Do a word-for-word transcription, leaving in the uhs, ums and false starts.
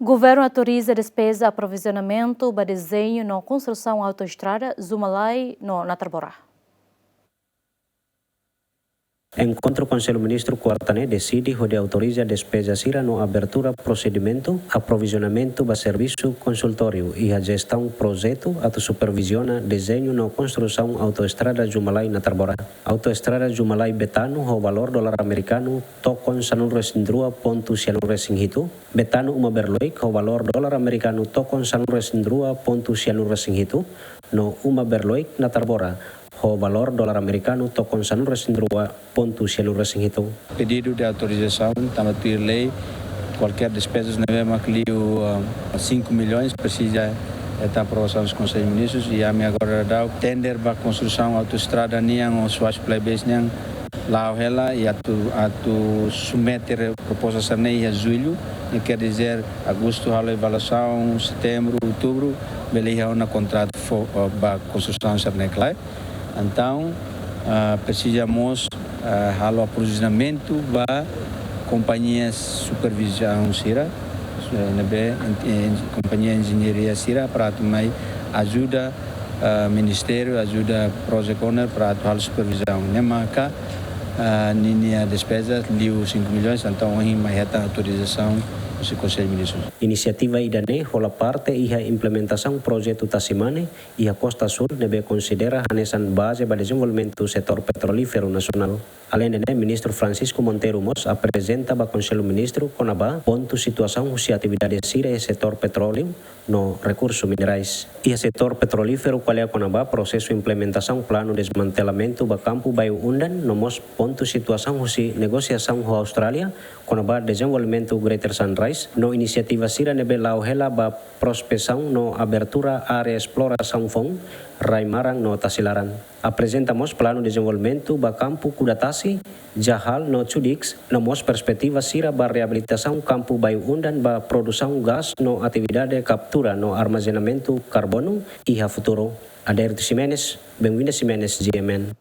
Governu autoriza despeza aprovizionamentu ba dezeñu no konstrusaun autoestrada Zumalai no Natarbora. Enkontru Konsellu Ministru kuarta ne'e deside hodi autoriza despeza sira no abertura prosedimentu aprovizionamentu ba servisu konsultóriu iha jestaun projetu atu superviziona dezeñu no konstrusaun autoestrada Zumalai Natarbora. Autoestrada Zumalai Betanu ho valór dolar amerikanu tokon sanulu-resin-rua pontu sianulu-resin-hitu, Betanu Uma Berloik ho valór dolar amerikanu tokon sanulu-resin-rua pontu sianulu-resin-hitu, no Uma Berloik Natarbora ho valór dolar amerikanu tokon sanulu-resin-rua pontu sianulu-resin-hitu. Pedidu de autorizasaun tanba tuir lei, kualkér despezas ne'ebé mak liu, ah, cinco milhões presiza hetan aprovasaun husi Konsellu Ministrus, i ami agora daudaun tender ba konstrusaun autoestrada nian, ou suas playbase nian, la'o hela, i atu, atu submete re-, proposta sira-ne'e iha jullu, i quer dizer, agostu halo evaluasaun, setembru, outubru, bele iha ona kontratu fó, ah, ba konstrusaun sira-ne'e klaru. Entaun, ah, presiza mós, ah, halo aprovizionamentu ba kompañia supervizaun sira, eh, ne'ebé, en-, en-, kompañia enjeñaria sira para atu mai ajuda, ah, ministériu, ajuda project owner para atu halo supervizaun. Ne'e maka, ah, ninia despeza liu cinco milhões, entaun ohin mai hetan autorizasaun husi Konsellu Ministrus. Inisiativa ida-ne'e hola parte iha implementasaun projetu Tasi Mane iha Kosta Súl ne'ebé konsidera hanesan baze ba dezenvolvimentu setór petrolíferu nasionál. Aleinde ne'e, Ministru Francisco Monteiro mós aprezenta ba Konsellu Ministru kona-ba pontu situasaun husi atividade sira iha setór petróleu no rekursu minerais. Iha setór petrolíferu ko'alia kona-ba prosesu implementasaun planu desmantelamentu ba kampu Bayu-Undan no mós pontu situasaun husi negosiasaun ho Austrália kona-ba dezenvolvimentu Greater Sunrise no inisiativa sira ne'ebé la'o hela ba prospesaun no abertura área esplorasaun foun, rai-maran no tasi-laran. Aprezenta mós planu dezenvolvimentu ba kampu Kuda Tasi, Jahal no Chudix, no mós perspetiva sira ba reabilitasaun kampu Bayu-Undan ba produsaun gás no atividade kaptura no armazenamentu karbonu iha futuru. Adérito Ximenes, Benvinda Ximenes, G M N.